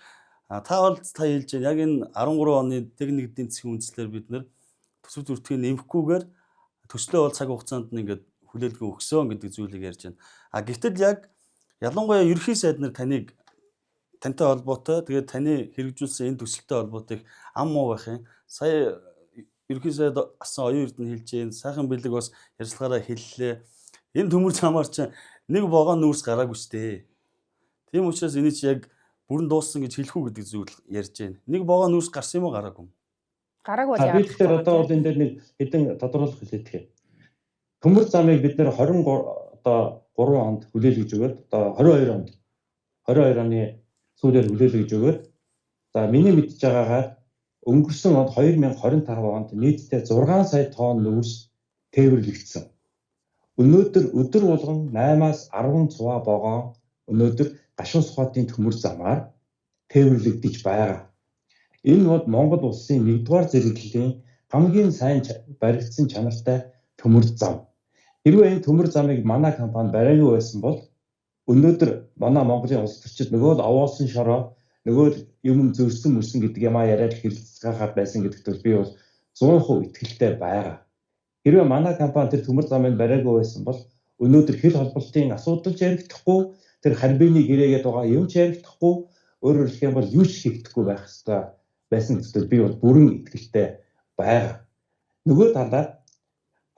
А та бол та хэлж байна. Яг энэ 13 оны техник эдийн засгийн үндслээр бид нэр төсөв зүртгийг нэмэхгүйгээр төслөө бол цаг хугацаанд нь ингээд хүлээлгэн өгсөн гэдэг зүйлийг ярьж байна. А гэтэл яг ялангуяа ерөнхий сайд нар таныг тантай холбоотой тэгээд таны хэрэгжүүлсэн энэ төсөлтэй холбоотой их ам муу байх юм. Сая ерөнхий сайд асан оюун эрдэнэ хэлж гин сайхан бэлэг бас ярьцлагаараа хэллээ. Энэ төмөр замаар чинь нэг вогон нүүрс гараагүй штэ. Тийм учраас эний чи яг бүрэн дууссан гэж хэлэх үү гэдэг зүйл ярьж байна. Нэг вогон нүүрс гарсан юм уу гараагүй юм? Гараагүй бол яа. Би тэгэхээр одоо бол энэ дээр нэг хэдэн тодруулах хэлээд гэх. Төмөр замыг бид нэр 23 одоо 3 онд хүлээлгэж өгөөд одоо 22 онд 22 оны сүүлээр хүлээлгэж өгөөд за миний мэдж байгаагаар өнгөрсөн онд 2025 онд нийтдээ 6 сая тонн нүүрс тээвэрлэгдсэн. Өнөөдөр өдөр болгон 8-аас 10 цуваа вогон өнөөдөр гашуун сухатын төмөр замаар тээвэрлэгдэж байгаа. Энэ бол Монгол улсын 1-р зэрэглэлийн хамгийн сайн баригдсан чанартай төмөр зам. Хэрвээ энэ төмөр замыг манай компани бариагүй байсан бол өнөөдөр манай Монголын улс төрчид нөгөө л овоосон шороо нөгөө л юм зөрсөн мөрсөн гэдэг юмаа яриад хэрэлцгээхаар байсан гэдэгт бол би бол 100% итгэлтэй байгаа. Хэрвээ манай компани тэр төмөр замыг бариагүй байсан бол өнөөдөр хил холболтын асуудал ч яригдахгүй, тэр харбины гэрээгээд байгаа юм ч яригдахгүй, өөрөөр хэлэх юм бол юу ч хийгдэхгүй байх ёстой байсан гэдэгт би бол бүрэн итгэлтэй байгаа. Нөгөө талаар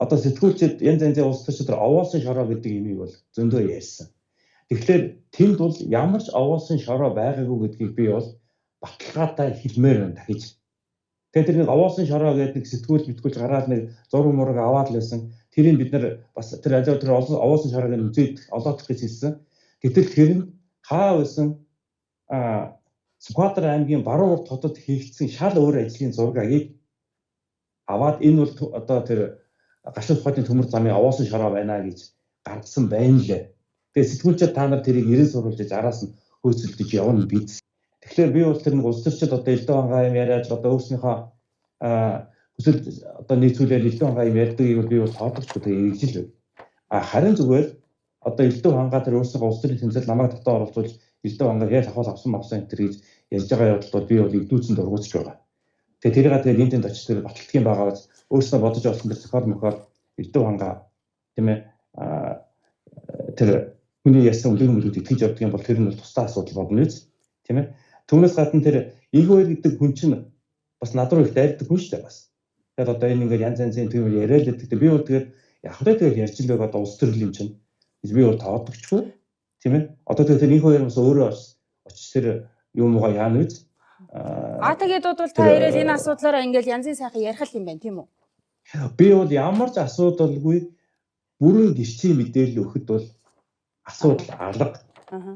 одоо сэтгүүлчид янз янзын улс төрчид овоосон шороо гэдэг юмыг бол зөндөө ярьсан. Тэгэхээр тэнд бол ямар ч овоосон шороо байгаагүй гэдгийг би бол баталгаатай хэлмээр байна дахиж. Тэгэхээр тэр нэг овоосон шороо гэдэг нэг сэтгүүл мэтгүүлж гараад нэг зураг мураг аваад л байсан. Тэрийг бид нар бас тэр ажил тэр овоосон шороог нь үзээд олоодох гэж хэлсэн. Гэтэл тэр нь хаа байсан Сүхбаатар аймгийн баруун урд хотод хийгдсэн шал өөр ажлын зургийг аваад энэ бол одоо тэр гашуун сухатын төмөр замын овоосон шороо байна гэж гаргасан байна лээ. Тэгээ сэтгүүлчид та нар тэрийг эрен суруулж араас нь хөөцөлдөж явна биз. Тэгэхээр би бол тэр нэг улс төрчид одоо Элдв хангаа юм яриад одоо өөрснийхөө хүсэл одоо нийцүүлээд Элдв хангаа юм ярьдгийг бол би бол тоодогчгүй тэгээ эргэжил байв. А харин зүгээр одоо Элдв хангаа тэр өөрснийхөө улс төрийн тэмцээл намайг дотоо оролцуулж Элдв хангаа хэл ахуул авсан авсан энэ төр гэж ярьж байгаа явдалд бол би бол игдүүцэн дургуутж байгаа. Тэгээ тэрийг тэгээд энд тэнд очиж тэр баталдаг юм байгаа биз. Өөрснөө бодож олсон тэр зохиол мохиол Элдв хангаа тийм ээ тэр хүний ярьсан үлгэр мөлүүд итгэж явдаг юм бол тэр нь бол тусдаа асуудал болно биз. Тийм ээ. Түүнээс гадна тэр Инх хоёр гэдэг хүн чинь бас над руу их дайрдаг хүн шүү дээ бас. Тэгэхээр одоо энэ ингээд янз янзын тийм яриад л байдаг. Би бол тэгээд яг л тэгээд ярьж л байгаа одоо улс төрөл юм чинь. Би бол тоодогчгүй, тийм ээ. Одоо тэгээд инх хоёр бас өөрөө бас очиж тэр юм уугаа яана үз. А тэгээд бол та хоёроо энэ асуудлаараа ингээд янзын сайхан ярих л юм байна, тийм үү? Би бол ямар ч асуудалгүй бүрэн гэрчийн мэдээлэл өгөхөд бол асуудал алга.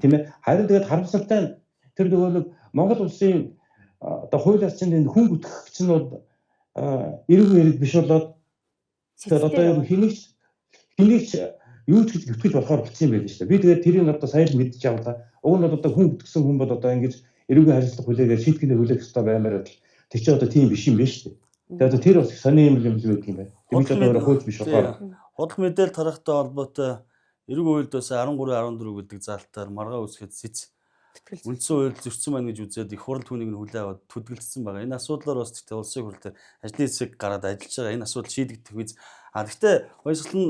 Тийм ээ. Харин тэгээд харамсалтай нь тэр нөгөө нэг Монгол улсын одоо хууль орчинд энэ хүн бүтгэх чинь бол эрэг эрэг биш болоод тэгээд одоо ер нь хэнийг ч юу ч гэж гүтгэж болохоор болчихсон юм байл шүү дээ. Би тэгээд тэрийг одоо сая л мэдчих явлаа. Уг нь бол одоо хүн бүтгэсэн хүн бол одоо ингэж эрүүгийн харилцах хүлээгээд шийтгэний хүлээх ёстой баймаар байтал тэр чинь одоо тийм биш юм байна шүү дээ. Тэгээд одоо тэр бас их сони юм юм л байдаг юм байна. Тэр чи одоо өөрөө хууль биш болохоор худал мэдээлэл тарахтай холбоотой эрэг хуульд бас 13 14 гэдэг заалтаар маргаа үүсгэхэд сэц үндсэн хууль зөрчсөн байна гэж үзээд их хурал түүнийг нь хүлээ аваад түдгэлдсэн байгаа. Энэ асуудлаар бас тэгтээ улсын хурал дээр ажлын хэсэг гараад ажиллаж байгаа. Энэ асуудал шийдэгдэх үз. А тэгтээ баясгалан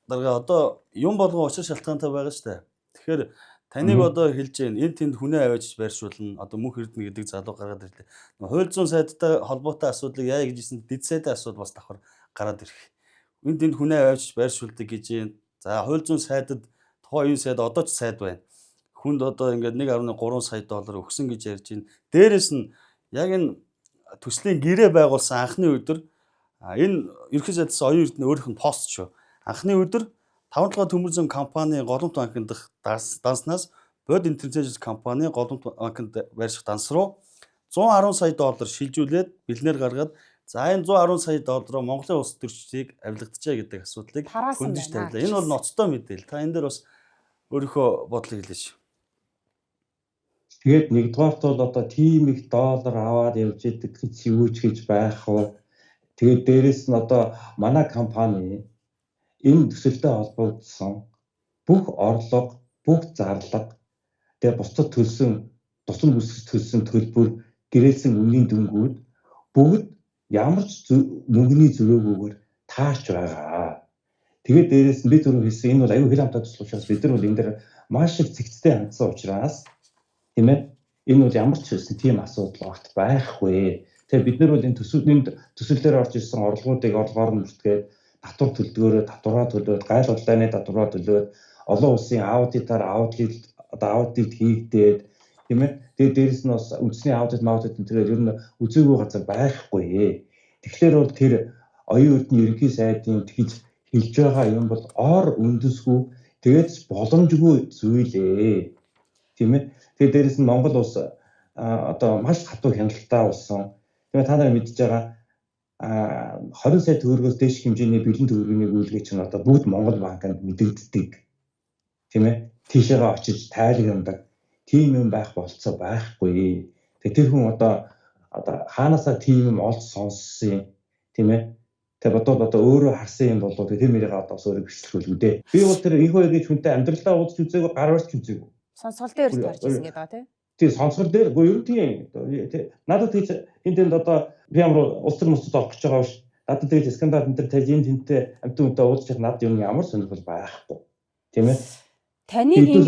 дарга одоо юм болгон учир шалтгаантай байгаа шүү дээ. Тэгэхээр таныг одоо хэлж гин энэ тэнд хүнээ аваач байршуулна. Одоо мөнх эрдэнэ гэдэг залуу гаргаад ирлээ. Хууль зүйн сайдтай холбоотой асуудлыг яа гэж хэлсэн дэд сайдын асуудал бас давхар гараад ирэх. Энэ тэнд хүнээ аваач байршуулдаг гэж юм. За хууль зүйн сайдад тухайн үеийн сайд одоо ч сайд байна. Хүнд одоо ингээд 1.3 сая доллар өгсөн гэж ярьж байна. Дээрэс нь яг энэ төслийн гэрээ байгуулсан анхны өдөр энэ ерөнхий сайдаас оюун эрдэнэ өөрийнх нь пост шүү. Анхны өдөр 5 толгой төмөр зам компани голомт банкнд дах данснаас Бод Интернэшнл компани голомт банкнд байрших данс руу 110 сая доллар шилжүүлээд бэлнээр гаргаад за энэ 110 сая доллароо Монголын улс төрчдийг авилгачаа гэдэг асуудлыг хөндөж тавилаа. Энэ бол ноцтой мэдээлэл. Та энэ дээр бас өөрийнхөө бодлыг хэлээч. Тэгээд нэгдүгээрт бол одоо тийм их доллар аваад явж идэг гэж юу ч гэж байх вэ? Тэгээд дээрэс нь одоо манай компани энэ төсөлтэй холбогдсон бүх орлого, бүх зарлага, тэгээд бусдад төлсөн, тусам бүсгэж төлсөн төлбөр, гэрээлсэн үнийн дүнгууд бүгд ямар ч мөнгөний зөрөөгүйгээр таарч байгаа. Тэгээд дээрэс нь би түрүү хэлсэн энэ бол аюу хил хамтаа төсөл учраас бид нар бол энэ дээр маш их цэгцтэй хандсан учраас тийм ээ энэ бол ямар ч хэлсэн тийм асуудал огт байхгүй. Тэгээд бид нар бол энэ төсөл дээр орж ирсэн орлогоодыг орлогоор нь бүртгээд татвар төлдгөөрөө татвараа төлөөд, гайл худлааны татвараа төлөөд, олон улсын аудитаар аудит одоо аудит хийгдээд тийм ээ. Тэгээд дээрэс нь бас үндэсний аудит маудит энэ төрөл ер нь үзээгүй газар байхгүй. Тэгэхээр бол тэр оюун эрдэнэ ерөнхий сайдын тэгж хэлж байгаа юм бол ор үндэсгүй тэгээд боломжгүй зүйлээ. Тийм ээ. Тэгээд дээрэс нь Монгол улс одоо маш хатуу хяналттай болсон. Тийм ээ, та нар мэдж байгаа 20 сая төгрөгөөс дээш хэмжээний бэлэн төгрөгийн гүйлгээ чинь одоо бүгд Монгол банкнд мэдэгддэг. Тийм ээ. Тийшээгээ очиж тайлгндаг. Тийм юм байх болцоо байхгүй. Тэгээ тэр хүн одоо хаанаасаа тийм юм олж сонссон юм. Тийм ээ. Тэгээ бодвол одоо өөрөө харсан юм болоо тэр мэрийг одоо бас өөрөө бичлэх үү дээ. Би бол тэр их хоёр гэж хүнтэй амьдралдаа уулзч үзээгүй, гар барьж үзээгүй. Сонсгол дээр тарж ирсэн гэдэг байгаа тийм. Тийм сонсгол дээр үгүй ер нь тийм. Надад тэгж энэ тэнд одоо би ямар улс төр мөсөд орох гэж байгаа биш. Надад тэгж скандал энэ төр тавьж энэ тэнтэй амьтан хүнтэй уулзчих надад юм ямар сонирхол байхгүй. Тийм ээ. Таныг ингэж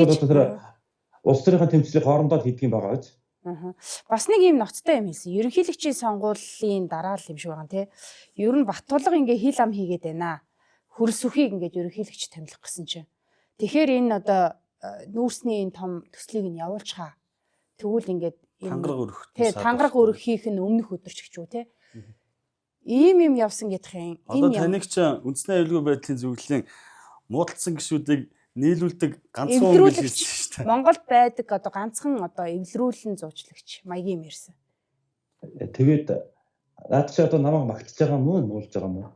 улс төрийн тэмцлийг хоорондоо хийдэг юм байгаа биз? Аа. Бас нэг юм ноцтой юм хэлсэн. Ерөнхийлөгчийн сонгуулийн дараа л юм шиг байгаа тий. Ер нь Баттулга ингээ хил ам хийгээд байна. Хөрс сүхийг ингээд ерөнхийлөгч томилох гэсэн чинь. Тэгэхээр энэ одоо нүүрсний энэ том төслийг нь явуулчихаа. Тэгвэл ингээд тангараг өрөх. Тий, тангараг өрөх хийх нь өмнөх өдөр ч гэж үү тий. Ийм юм явсан гэдэх юм. Одоо таныг ч үндэсний аюулгүй байдлын зөвлөлийн муудалцсан гишүүдийг нийлүүлдэг ганцхан хүн гэж хэлсэн шүү дээ. Монголд байдаг одоо ганцхан одоо эвлэрүүлэн зуучлагч маягийн юм ярьсан. Тэгээд наад чи одоо намайг магтаж байгаа мó нуулж байгаа мó?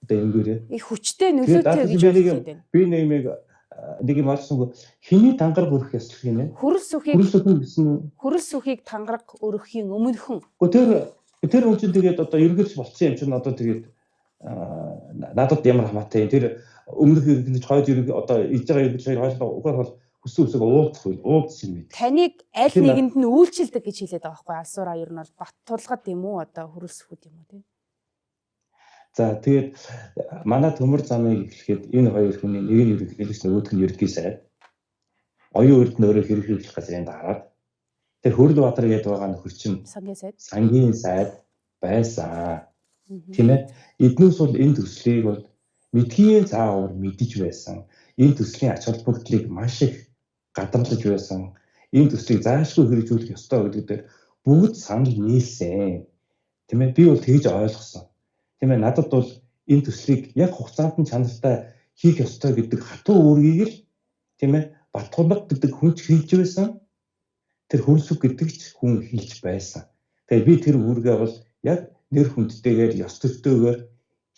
Одоо энгээрээ. Их хүчтэй нөлөөтэй гэж бодож байна. Би нэг юм олсонгүй хиний тангараг өрөх ёслох юм бэ? Хөрөл сүхийг хөрөл сүхийг тангараг өрөхийн өмнөхөн. Гэхдээ тэр хүн чинь тэгээд одоо ерөнхийлөгч болцсон юм чинь одоо тэгээд надад ямар хамаатай юм. Тэр өмнөх ерөнхийлөгч хойд ерөнхий одоо иж байгаа ерөнхийлөгч хоёр угаар бол хүссэн үсэг уулзах үйл уулзсан юм бид. Таныг аль нэгэнд нь үйлчилдэг гэж хэлээд байгаа байхгүй алсуураа ер нь бол Баттулгад юм уу одоо хөрөл сүхүүд юм уу тийм. За тэгээд манай төмөр замыг эхлэхэд энэ хоёр хүний нэг нь ерөнхийлөгч нөгөөх нь ерөнхий сайд. Оюун эрдэнэ өөрөө ерөнхийлөх газрын дараад. Тэр Хөрөлбаатар гэдэг байгаа нөхөр чинь Сангийн сайд. Сангийн сайд байсан. Тийм ээ. Эднээс бол энэ төслийг бол мэдхийн заавар мэдэж байсан. Энэ төслийн ач холбогдлыг маш их гадарлаж байсан. Энэ төслийг заашгүй хэрэгжүүлэх ёстой гэдэг дээр бүгд санал нийлсэн. Тийм ээ. Би бол тэгж ойлгосон. Тийм ээ. Надад бол энэ төслийг яг хугацаанд нь чанартай хийх ёстой гэдэг хатуу үүргийг л, тийм ээ, Батхулга гэдэг хүн ч хийж байсан. Тэр Хөрсөг гэдэг ч хүн хийж байсан. Тэгээ би тэр үүргээ бол яг нэр хүндтэйгээр ёс төртөөгөр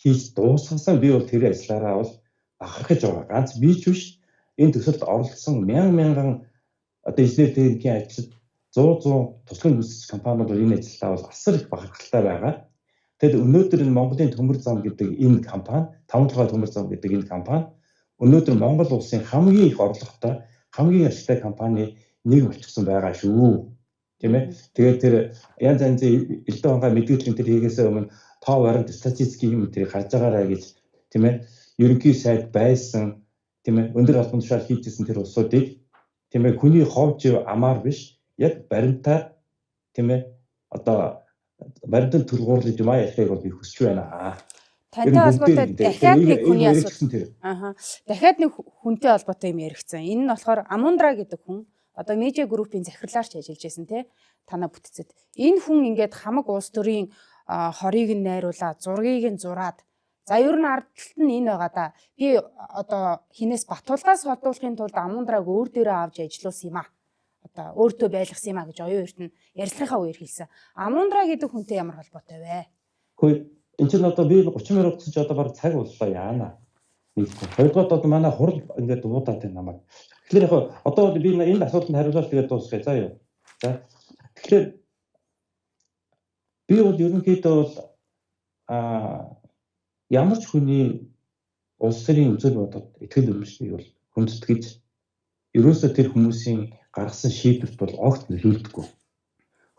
хийж дуусгасан. Би бол тэр ажиллаараа бол бахархаж байгаа. Ганц би ч биш, энэ төсөлд оролцсон мянган мянган одоо инженер техникийн ажилчид, 100 100 туслан гүйцэтгэх компаниуд бол энэ ажилдаа бол асар их бахархалтай байгаа. Тэгэд өнөөдөр энэ Монголын төмөр зам гэдэг энэ компани, таван толгой төмөр зам гэдэг энэ компани өнөөдөр Монгол улсын хамгийн их орлоготой, хамгийн ашигтай компани нэг болчихсон байгаа шүү. Тийм ээ. Тэгээд тэр янз янзын элдв хангаа мэдээллийн тэр хийгээсээ өмнө тоо баримт статистикийн юм тэрийг харж байгаарай гэж, тийм ээ. Ерөнхий сайд байсан, тийм ээ, өндөр албан тушаал хийжсэн тэр улсуудыг, тийм ээ, хүний хов жив амаар биш, яг баримтаар, тийм ээ, одоо баримтан тулгуурлаж юм а ярихыг бол би хүсэж байна. Тантай холбоотой дахиад нэг хүний асуудал. Аха. Дахиад нэг хүнтэй холбоотой юм яригдсан. Энэ нь болохоор Амундра гэдэг хүн одоо медиа группийн захирлаарч ажиллаж байсан те танаа бүтцэд. Энэ хүн ингээд хамаг улс төрийн хорыг нь найруулаад, зургийг нь зураад, за ер нь ард талд нь энэ байгаа да. Би одоо хинээс Батулгаас холдуулахын тулд Амундраг өөр дээрээ авч ажиллуулсан юм а. Одоо өөртөө байлгасан юм а гэж оюун эрдэнэ ярилцлагынхаа үеэр хэлсэн. Амундра гэдэг хүнтэй ямар холбоотой вэ? Хөөе, энэ чинь одоо би 30 минут гэсэн чи одоо баг цаг боллоо яана. Нийлсэн. Хоёрдугаар одоо манай хурал ингээд дуудаад байна намайг. Тэгэхээр яг одоо би энэ асуултанд хариулаад тэгээд дуусгая. За юу. За. Тэгэхээр би бол ерөнхийдөө бол ямар ч хүний улс төрийн үзэл бодол, итгэл үнэмшлийг бол хүндэтгэж, ерөөсөө тэр хүмүүсийн гаргасан шийдвэрт бол огт нөлөөлдөггүй.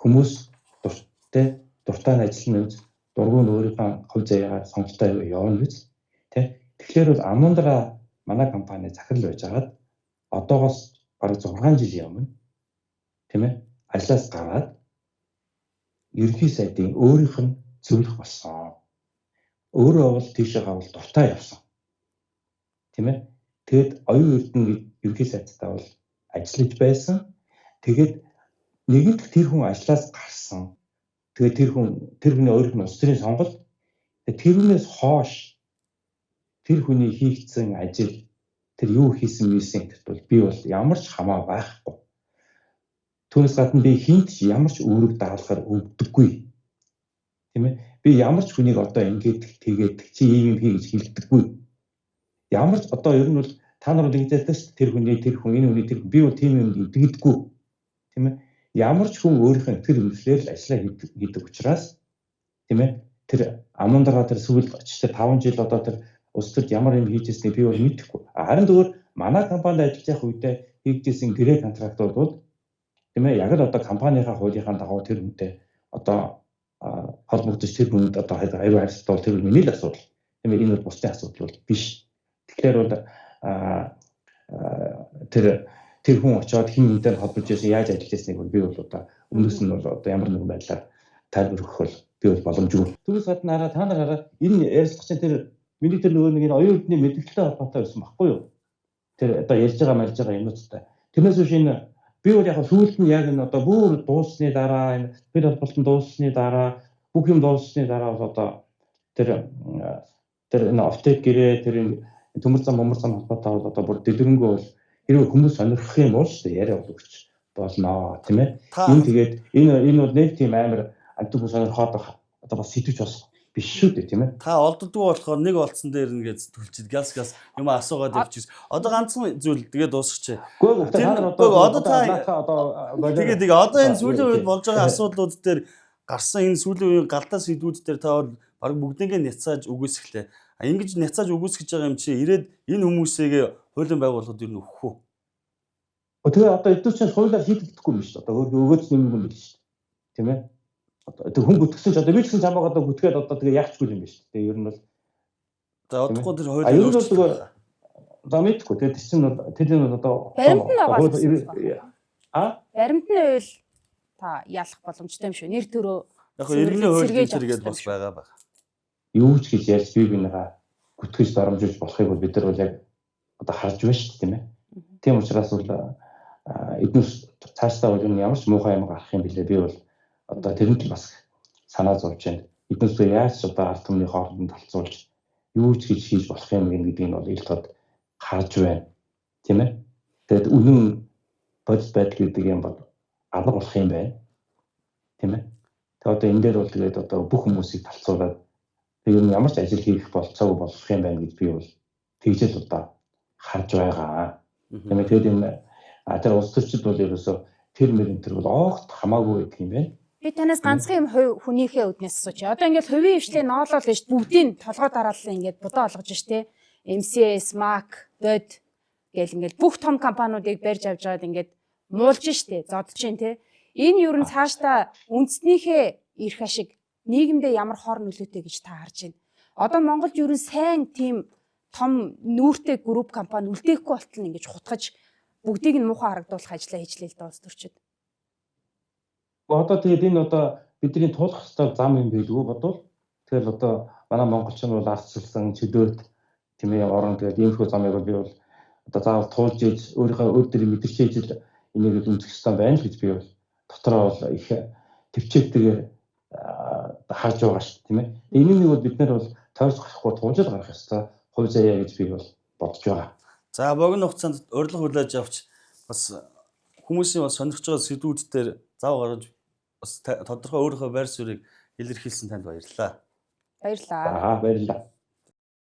Хүмүүс дуртай дуртай нь ажиллана үз, дургүй нь өөрийнхөө хувь заяагаар сонголтоо явна үз. Тэ? Тэгэхээр бол Амундра манай компани захирал байж хагаад одоогоос бараг 6 жилийн өмнө, тийм ээ, ажлаас гараад ерөнхий сайдын өөрийнх нь зөвлөх болсон. Өөрөө бол тийшээ гавал дуртай явсан. Тийм ээ. Тэгэд оюун эрдэнэ ерөнхий сайдтай бол ажиллаж байсан. Тэгээд нэгэнт тэр хүн ажлаас гарсан. Тэгээд тэр хүн, тэр хүний өөрийнх нь улс төрийн сонголт. Тэгээд тэрнээс хойш тэр хүний хийгдсэн ажил, тэр юу хийсэн мийсэн гэдэгт бол би бол ямар ч хамаа байхгүй. Түүнээс гадна би хинт ч ямар ч үүрэг даалгавар өгдөггүй. Тийм ээ. Би ямар ч хүнийг одоо ингээд тэгээд чи ийм юм хий гэж хэлдэггүй. Ямар ч одоо ер нь бол та нар бол ингэж ярьдаг шүү дээ. Тэр хүний, тэр хүн, энэ хүний, тэр хүн, би бол тийм юм итгэдэггүй. Тийм ээ. Ямар ч хүн өөрийнхөө итгэл үнэмшлээр л ажиллаа хийдэг учраас, тийм ээ, тэр Амундраа тэр сүүл очиж 5 жил одоо тэр улс төрд ямар юм хийж ирснийг би бол мэдэхгүй. Харин зүгээр манай компанид ажиллаж явах үедээ хийгдсэн гэрээ контрактууд бол, тийм ээ, яг л одоо компанийнхаа хуулийнхаа дагуу тэр хүнтэй одоо холбогдож, тэр хүнд одоо аюу харилцалт бол тэр хүний л асуудал. Тийм ээ, энэ бол бусдын асуудал бол биш. Тэгэхээр бол тэр тэр хүн очиод хин нэгнтэй холбож байсан, яаж ажиллаж байсныг бол би бол одоо өмнөөс нь бол одоо ямар нэгэн байдлаар тайлбар өгөх бол би бол боломжгүй. Түүнээс гадна хараа, та нар хараа, энэ ярилцлага чинь тэр миний тэр нөгөө нэг энэ оюун эрдний мэдээлэлтэй холбоотой байсан байхгүй юу? Тэр одоо ярьж байгаа марж байгаа юмнуудтай. Тэрнээс биш энэ би бол яг сүүлд нь яг энэ одоо бүр дууссаны дараа, энэ хэл холболтон дууссаны дараа, бүх юм дууссаны дараа бол одоо тэр тэр энэ офтек гэрээ, тэр төмөр зам, бомор зам холбоотой бол одоо бүр дэлгэрэнгүй бол хэрвээ хүмүүс сонирхох юм бол шүү дээ, яриа бол өгч болно, тийм ээ. Энэ тэгээд энэ энэ бол нэг тийм амар амтг хүн сонирхоод одоо бас сэтвч бас биш шүү дээ, тийм ээ. Та олддгүй болохоор нэг олдсон дээр ингээд түлчихэд газ газ юм асуугаад явчих. Одоо ганцхан зүйл тэгээд дуусгачих. Үгүй, та нар одоо одоо та одоо тэгээд тэгээ одоо энэ сүүлийн үед болж байгаа асуудлууд дээр гарсан энэ сүүлийн үеийн галдаа сэдвүүд дээр та бол баг бүгднийг няцааж үгүйсгэлээ. Ингэж няцааж үгүйсгэж байгаа юм чи ирээд энэ хүмүүсийг хуулийн байгууллагад ер нь өгөх үү? Тэгээ одоо эдгээр чинь хуулиар шийдэгдэхгүй юм шүү дээ. Одоо өгөөд нэмэг юм биш шүү дээ. Тийм ээ. Одоо тэг хүн бүтгсэн ч одоо би ч гэсэн чамайг одоо бүтгээд одоо тэгээ яахчгүй юм биш шүү дээ. Ер нь бол за одохгүй тэр хуулиар ер нь бол зүгээр за мэдхгүй. Тэгээ тэр чинь бол тэр нь бол одоо баримт нь байгаа. А баримт нь байвал Та ялах боломжтой юм шүү. Нэр төрөө Яг хөө иргэний хууль сэргээж энэ төр авах гээд бас ёстой юм шүү. байгаа баг. Юу ч гэж ярьж бие биенийгаа гүтгэж доромжиж болохыг бол бид нар бол яг одоо харж байна шүү дээ, тийм ээ. Тийм учраас бол эднүс цаашдаа бол энэ ямар ч муухай юм гарах юм билээ. Би бол одоо тэрнт л бас санаа зовж байна. Эднүсээ яаж ч одоо ард түмний хооронд талцуулж юу ч гэж хийж болох юм гэдгийг нь бол ил тод харж байна. Тийм ээ. Тэгэд үнэн бодит байдал гэдэг юм бол алга болох юм байна. Тийм ээ. Тэгээ одоо энэ дээр бол тэгээд одоо бүх хүмүүсийг талцуулаад тэг ер нь ямар ч ажил хийх болцоогүй болох юм байна гэж би бол тэгж л одоо харж байгаа. Тийм ээ. Тэгээд энэ тэр улс төрчид бол ерөөсөө тэр мөрөн тэр бол огт хамаагүй байдаг юм байна. Би танаас ганцхан юм хувь хүнийхээ үднээс асууч. Одоо ингээд хувийн хвшлээ ноолол гэж бүгдийг толгой дараалал ингээд будаа олгож штэ. MCS, MAC, Бод гэл ингээд бүх том компаниудыг барьж авч жаад ингээд муулж штэ, зодж чинь те. Энэ юу н цаашдаа үндснийхээ эрх ашиг нийгэмдээ ямар хор нөлөөтэй гэж та харж байна. Одоо Монголд юу н сайн тийм том нүүртэй групп компани үлдээхгүй болтол нь ингэж хутгаж бүгдийг нь муухай харагдуулах ажлаа хийжлээ л да улс төрчид. Одоо тэгээд энэ одоо бидний туулах ёстой зам юм байлгүй бодвол тэгэл одоо манай монголчин бол ардчилсан чөлөөт тийм ээ орон тэгээд иймэрхүү замыг бол би бол одоо заавал туулж иж өөрийнхөө өөр дөрийг мэдэрч иж л энийг л үндэсэх ёстой байна л гэж би бол дотроо бол их төвчээтэйгээр харж байгаа шүү дээ, тийм ээ. Энэ нэг бол бид нар бол тойрч гарахгүй туулж л гарах ёстой хувь заяа гэж би бол бодож байгаа. За богино хугацаанд урилга хүлээж авч бас хүмүүсийн бас сонирхож байгаа сэдвүүд дээр зав гаргаж бас тодорхой өөрийнхөө байр суурийг илэрхийлсэн танд баярлалаа. Баярлалаа. Аа баярлалаа.